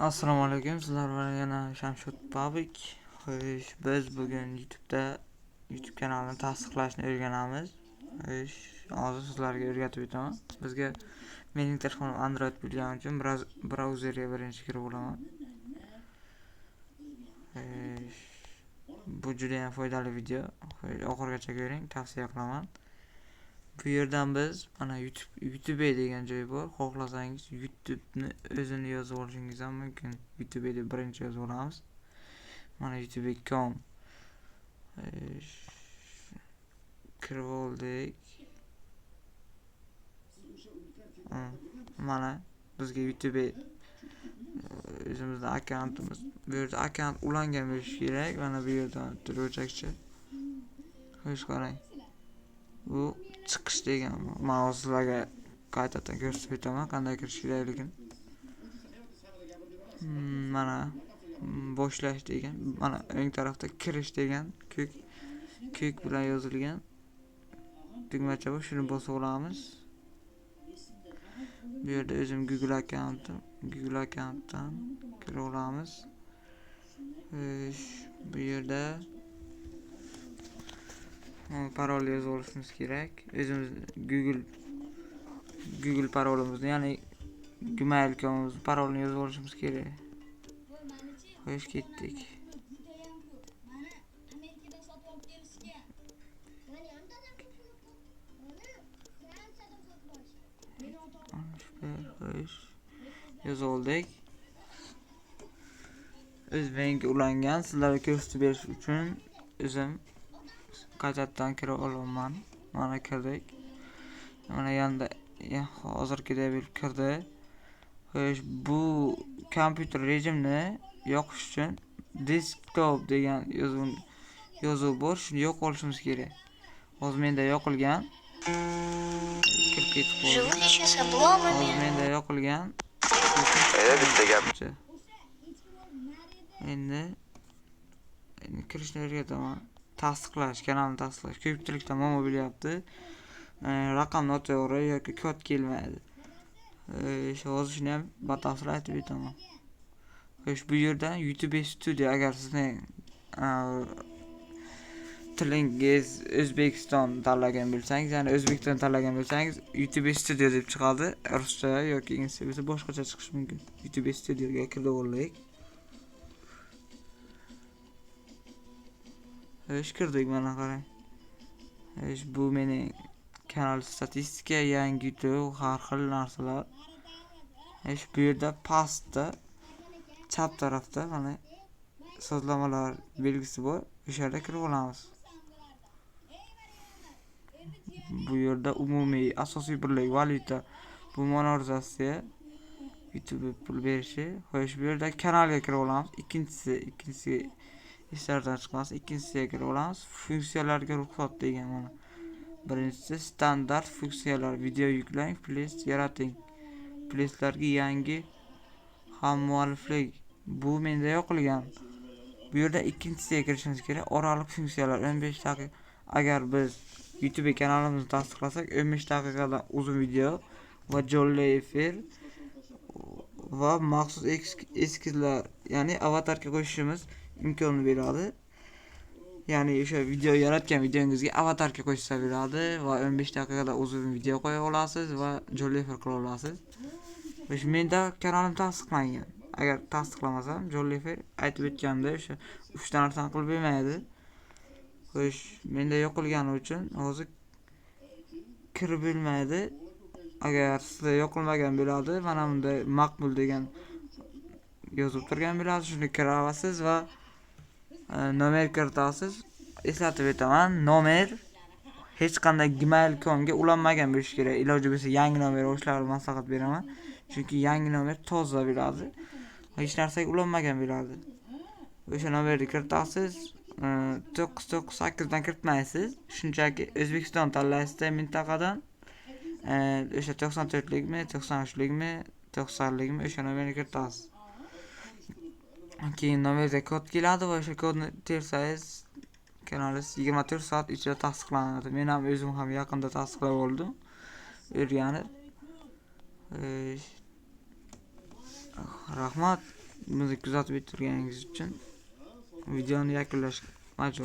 Assalomu alaykum, sizlar bilan yana Shamshod Babik. Xo'sh, biz bugun YouTube'da YouTube kanalini tasdiqlashni o'rganamiz. Xo'sh, hozir sizlarga o'rgatib o'taman. Bizga mening telefonim Android bo'lgani uchun biroz brauzerga birinchi kirib olaman. Xo'sh, bu juda ham foydali video. Xo'sh, oxirigacha ko'ring, tavsiya qilaman. Bu yerdan biz mana YouTube degan joy bor. Xohlasangiz YouTube'ni o'zini yozib olishingiz ham mumkin. YouTube deb birinchi yozib olamiz. Mana youtube.com kirib oldik. Mana bizga YouTube o'zimizni akkauntimiz. Bu yerda akkaunt ulangan bo'lishi kerak. Mana bu yerdan turuvchakcha. Xo'sh, qarang. Bu chiqish degan. Men hozir sizlarga qaytadan ko'rsatib o'taman qanday kirish kerakligini. Mana boshlash degan, mana o'ng tarafda kirish degan ko'k bilan yozilgan tugmacha bor, shuni bosib olamiz. Bu yerda o'zim Google akkauntim, Google akkauntdan kira olamiz. Xo'sh, bu yerda parol yozib olishimiz kerak. O'zimiz Google parolimizni, ya'ni Gmail.com'imizni parolini yozib olishimiz kerak. Xo'sh, ketdik. Xo'sh, yozib oldik. O'z menga ulangan, sizlarga ko'rsatib berish uchun o'zim qaytadan kira olaman. Mana kirdik. Mana yonida hozirgidek bo'lib kirdi. Xo'sh, bu kompyuter rejimni yoqish uchun desktop degan yozuv bor, shuni yoqib olishimiz kerak. Hozir menda yoqilgan. Kirib ketib qoldi. Hozir menda yoqilgan. Bitta gap. Endi kirishni o'rgataman. Tasdiqlash, kanalni tasdiqlash. Ko'pchilikda muammo bo'lyapti. Raqam noto'g'ri yoki kod kelmaydi. Hozir shuni ham batafsil aytib o'taman. Xo'sh, bu yerdan YouTube Studio, agar sizning tilingiz O'zbekiston tanlagan bo'lsangiz, ya'ni O'zbekiston tanlagan bo'lsangiz, YouTube Studio deb chiqadi. Ruscha yoki inglizcha bo'lsa boshqacha chiqishi mumkin. YouTube Studioga kirib oldik. Xo'sh, kirdik, mana qarang. Xo'sh, bu mening kanal statistika, yangi YouTube, har xil narsalar. Xo'sh, bu yerda pastda chap tarafda mana sozlamalar belgisi bor. O'sha yerda kirib olamiz. Bu yerda umumiy asosiy birlik valyuta, bu monetizatsiya, YouTube pul berishi. Xo'sh, bu yerda kanalga kirib olamiz. Ikkinchisi eslardan chiqmas, ikkinchisiga kirib olamiz. Funksiyalarga ruxsat degan mana. Birinchisi standart funksiyalar, video yuklang, playlist yarating. Playlistlarga yangi hammualliflik. Bu menda yoqilgan. Bu yerda ikkinchisiga kirishimiz kerak. Oraliq funksiyalar 15 daqiqa. Agar biz YouTube kanalimizni tasdiqlasak, 15 daqiqadan uzun video va jonli efir va maxsus eskizlar, ya'ni avatarga qo'shishimiz imkonini beradi. Ya'ni o'sha video yaratgan videongizga avatarga qo'shsa beradi va 15 daqiqada uzun video qo'ya olasiz va jonli efir qila olasiz. O'sha menda kanalim tasdiqlangan. Agar tasdiqlamasam, jonli efir aytib o'tganimda o'sha 3 ta narsani qilib bermaydi. Xo'sh, menda yoqilgani uchun hozir kirib bo'lmaydi. Agar sizda yoqilmagan bo'ladi, mana bunda maqbul degan yozib turgan bo'ladi, shuni kira olasiz va nomer kiritasiz. Eslatib o'taman, nomer hech qanday gmail.comga ulanmagan bo'lishi kerak. Iloji bo'lsa yangi nomer olishlarni maslahat beraman. Chunki yangi nomer toza bo'ladi. Hech narsaga ulanmagan bo'ladi. O'sha nomerni kiritasiz, 998 dan kiritmaysiz. Shunchaki O'zbekiston tanlaysizda mintaqadan. O'sha 94likmi, 93likmi, 90likmi o'sha nomerni kiritasiz. Keyin nomerga kod keladi va o'sha kodni tersangiz kanalingiz 24 soat ichida tasdiqlanadi. Men ham o'zim ham yaqinda tasdiqlab oldim. O'rganib. Rahmat. Bizni kuzatib turganingiz uchun videoni yakunlash majbur.